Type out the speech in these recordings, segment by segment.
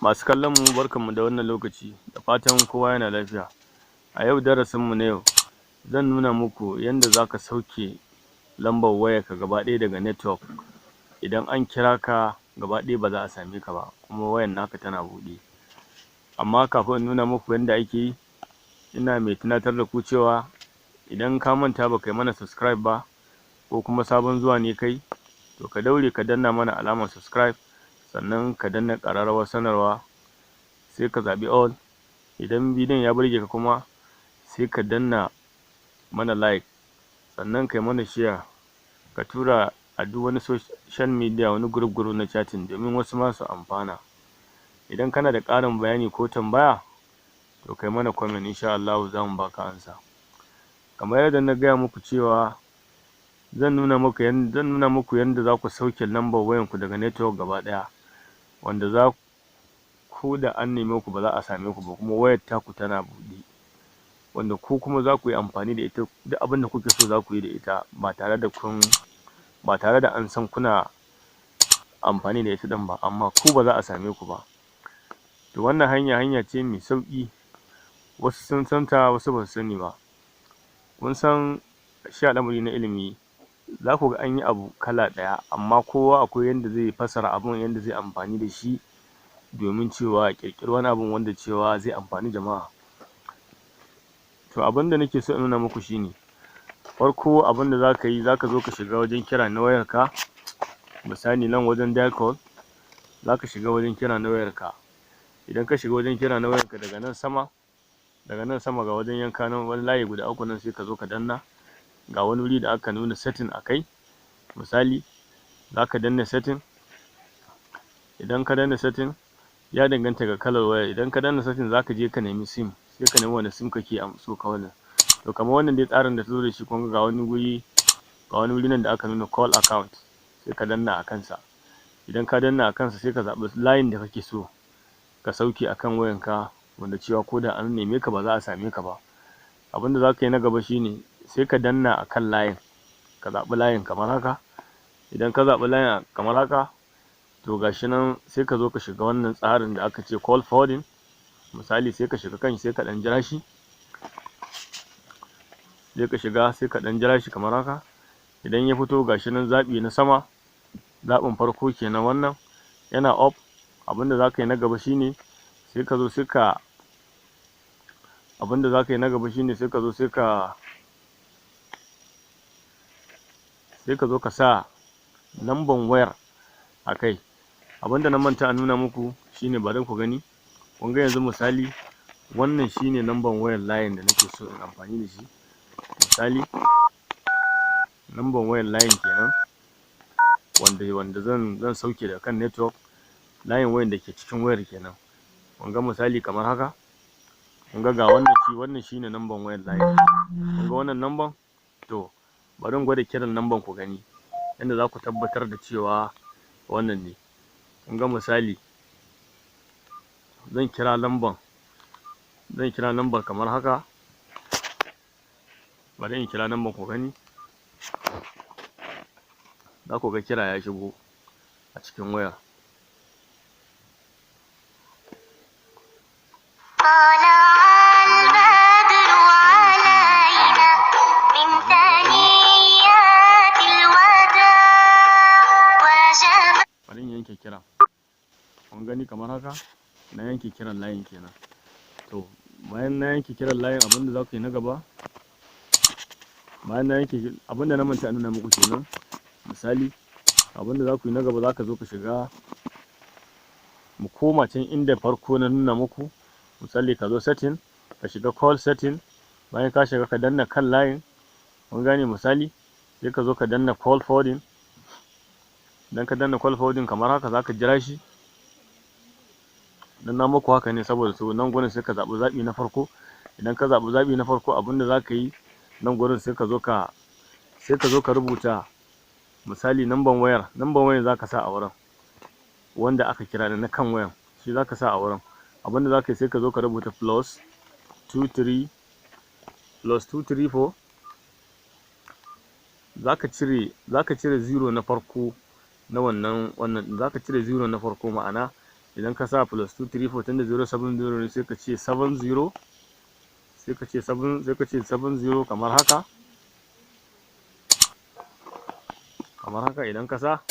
Masu kallon mu, barkanmu da wannan lokaci, da fatan kowa yana lafiya. A yau darasin mu na yau, zan nuna muku yanda zaka sauke lambar wayarka gaba ɗaya daga network. Idan an kira ka, gaba ɗaya ba za a same ka ba, kuma wayar naka tana buɗe. Amma kafin in nuna muku yanda ake yi, ina mai tunatar da ku cewa idan ka manta baka yi mana subscribe ba, ko kuma sabon zuwa ne kai, to ka daure ka danna mana alamar subscribe, sannan ka danna ƙararrawar sanarwa, sai ka zaɓi all. Idan bidiyon ya burge ka kuma, sai ka danna mana like, sannan kai mana share, ka tura a duk wani social media, wani group group na chatting, domin wasu ma su amfana. Idan kana da ƙarin bayani ko tambaya, to kai mana comment, insha Allahu zamu baka amsa. Kamar yadda na gaya muku cewa zan nuna muku yanda zaku sauke lambar wayanku daga network gaba ɗaya, wanda za ko da an neme ku ba za a same ku ba, kuma wayar taku tana buɗe, wanda ku kuma zaku yi amfani da ita, duk abinda kuke so zaku yi da ita, ba tare da an san kuna amfani da ita ɗin ba, amma ku ba za a same ku ba. To wannan hanya, hanya ce mai sauƙi. Wasu sun san ta, wasu basu sani ba. Kun san shi al'amari na ilimi, zaku ga an yi abu kala ɗaya, amma kowa akwai yanda zai fassara abun, yanda zai amfani da shi, domin cewa ya ƙirƙiri wani abun wanda cewa zai amfani jama'a. To abunda nake so in nuna muku shine, farko abunda zaka yi, zaka zo ka shiga wajen kira na wayarka. Misali, nan wajen dial call, zaka shiga wajen kira na wayarka. Idan ka shiga wajen kira na wayarka, daga nan sama ga wajen yanka nan, wani layi guda uku nan, sai ka zo ka danna. Ga wani wuri da aka nuna setting a kai. Misali, zaka danna setting. Idan ka danna setting, ya danganta ga kalar wayar. Idan ka danna setting, zaka je ka nemi SIM, sai ka nemi wane SIM kake so ka wannan. To kamar wannan dai tsarin da ta zo da shi, kun ga ga wani wuri nan da aka nuna call account, sai ka danna a kansa. Idan ka danna a kansa, sai ka zaɓi layin da kake so ka sauke akan wayanka, wanda cewa ko da an neme ka ba za a same ka ba. Abinda zaka yi na gaba shine, sai ka danna akan layin, ka zaɓi layin kamar haka. Idan ka zaɓi layin kamar haka, to gashi nan, sai ka zo ka shiga wannan tsarin da aka ce call forwarding. Misali, sai ka shiga kanshi, sai ka ɗan jira shi. Sai ka shiga, sai ka ɗan jira shi kamar haka. Idan ya fito, gashi nan zaɓi na sama, zaɓin farko kenan, wannan yana off. Abinda zaka yi na gaba shine, sai ka zo sai ka abinda zaka yi na gaba shine, sai ka zo ka sa lamban wayar a kai. Abinda na manta a nuna muku shine, bari ku gani. Kun ga yanzu misali, wannan shine lamban wayar layin da nake so in amfani da shi. Misali, lamban wayar layin kenan wanda zan sauke daga kan network, layin wayan da ke cikin wayar kenan. Kun ga misali kamar haka, kun ga wannan shi, wannan shine lamban wayar layin. Kun ga wannan lamban? To bari in gwada kiran lamban ku gani yanda zaku tabbatar da cewa wannan ne. Kun ga misali, zan kira lamban, zan kira lambar kamar haka. Bari in kira lamban ku gani. Zaku ga kira ya shigo a cikin wayar. طلع البدر علينا من ثنيات الوداع وجب Bari in yanke kiran. Kun gani kamar haka, na yanke kiran layin kenan. To bayan na yanke kiran layin, abinda zaku yi na gaba, bayan na yanke, abinda na manta a nuna muku kenan. Misali, abinda zaku yi na gaba, zaka zo ka shiga, mu koma can inda farko na nuna muku. Misali, ka zo setting, ka shiga call setting. Bayan ka shiga, ka danna kan layin. Kun gane? Misali, sai ka zo ka danna call forwarding. Idan ka danna call forwarding kamar haka, zaka jira shi. Dan na muku haka ne saboda su nan gurin, sai ka zaɓi zaɓi na farko. Idan ka zaɓi zaɓi na farko, abinda zaka yi nan gurin, sai ka zo ka rubuta misali namban wayar. Namban wayar zaka sa a wurin wanda aka kira da na kan wayan, shi zaka sa a wurin. Abinda zaka yi, sai ka zo ka rubuta +23, +234. Zaka cire zero na farko na wannan, zaka cire zero na farko. Ma'ana, Idan ka sa +234, tunda 070 ne, sai ka ce 70, sai ka ce 7, sai ka ce 70 kamar haka, kamar haka. Idan ka sa,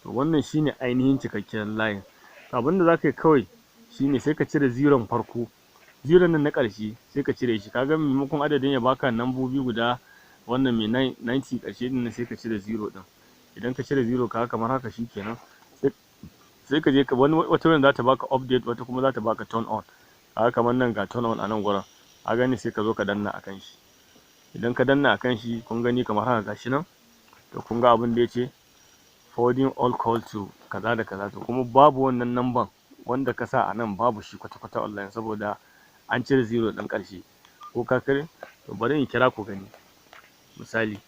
to wannan shine ainihin cikakken layin. Abinda zaka yi kawai shine sai ka cire zeron farko, zeron nan na ƙarshe, sai ka cire shi. Kaga maimakon adadin ya baka nambobi guda wannan mai 90 ƙarshe ɗin nan, sai ka cire zero ɗin. Idan ka cire zero, kaga kamar haka, shikenan. Sai ka je ka wani wata wayan za ta baka update, wata kuma za ta baka turn on. Kaga kamar nan ga turn on a nan gurin, ka gani? Sai ka zo ka danna akan shi. Idan ka danna akan shi, kun gani kamar haka, gashi nan. To kun ga abin da yace forwarding all call to kaza da kaza. To kuma babu wannan number wanda ka sa a nan, babu shi kwata-kwata online, saboda an cire zero ɗin ƙarshe ko ka kare. To bari in kira ku gani. Misali,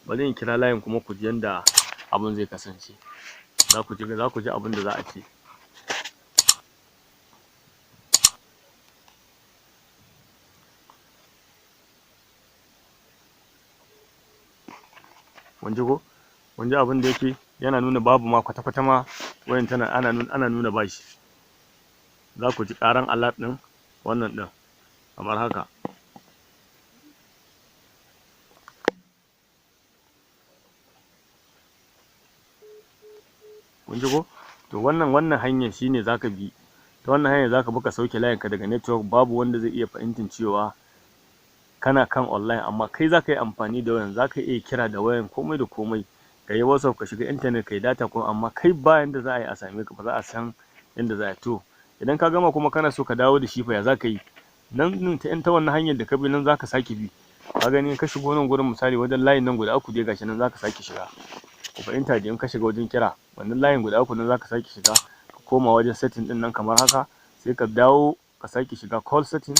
bari in kira layin kuma ku ji yanda abun zai kasance. Za ku ji abin da za a ce. Kun ji ko? Kun ji abin da yake yana nuna babu ma kwata-kwata ma wayan tana ana nuna bashi. Za ku ji ƙaran alert ɗin wannan ɗin kamar haka. Kun ji ko? To wannan hanyar shine zaka bi. Ta wannan hanyar zaka bi ka sauke layinka daga network. Babu wanda zai iya fahimtar cewa kana kan online, amma kai zaka yi amfani da wayan, zaka iya kira da wayan, komai da komai, ka yi WhatsApp, ka shiga internet, ka yi data ko, amma kai ba yanda za a yi a same ka, ba za a san yanda za a yi. To idan ka gama kuma kana so ka dawo da shi fa, ya zaka yi? Nan ta wannan hanyar da ka bi nan zaka sake bi. Ka gani, ka shigo nan gurin, misali wajen layin nan guda uku dai, gashi nan zaka sake shiga. Ku fahimta da in ka shiga wajen kira, wannan layin guda uku nan zaka sake shiga, ka koma wajen setting din nan kamar haka. Sai ka dawo ka sake shiga call setting,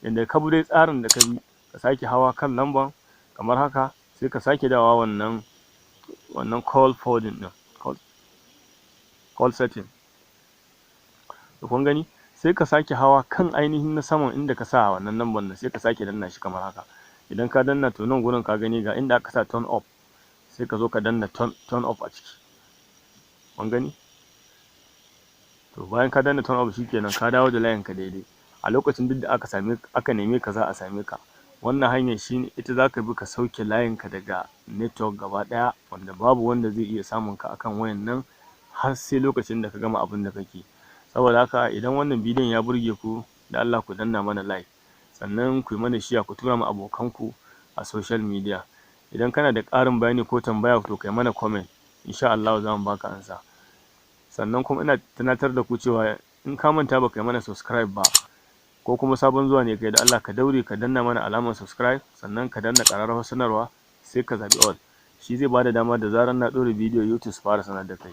inda ka bi dai tsarin da ka bi, ka sake hawa kan lamban kamar haka. Sai ka sake dawowa wannan call forwarding din, call setting. To kun gani, sai ka sake hawa kan ainihin na saman inda ka sa wannan lamban nan, sai ka sake danna shi kamar haka. Idan ka danna, to nan gurin ka gani ga inda aka sa turn off, sai ka zo ka danna turn off a ciki. Kun gani? To bayan ka danna turn off, shikenan, ka dawo da layin ka daidai. A lokacin duk da aka same aka neme ka, za a same ka. Wannan hanyar shine ita zaka bi ka sauke layin ka daga network gaba ɗaya, wanda babu wanda zai iya samun ka akan wayan nan har sai lokacin da ka gama abin da kake. Saboda haka, idan wannan bidiyon ya burge ku, da Allah ku danna mana like, sannan ku yi mana share, ku tura ma abokanku a social media. Idan kana da ƙarin bayani ko tambaya, to kai mana comment, insha Allahu za mu baka ansa. Sannan kuma ina tunatar da ku cewa in ka manta baka yi mana subscribe ba, ko kuma sabon zuwa ne kai, da Allah ka daure ka danna mana alamar subscribe, sannan ka danna ƙararrawar sanarwa, sai ka zaɓi all. Shi zai bada dama da zarar na ɗora bidiyo, YouTube su fara sanar da kai.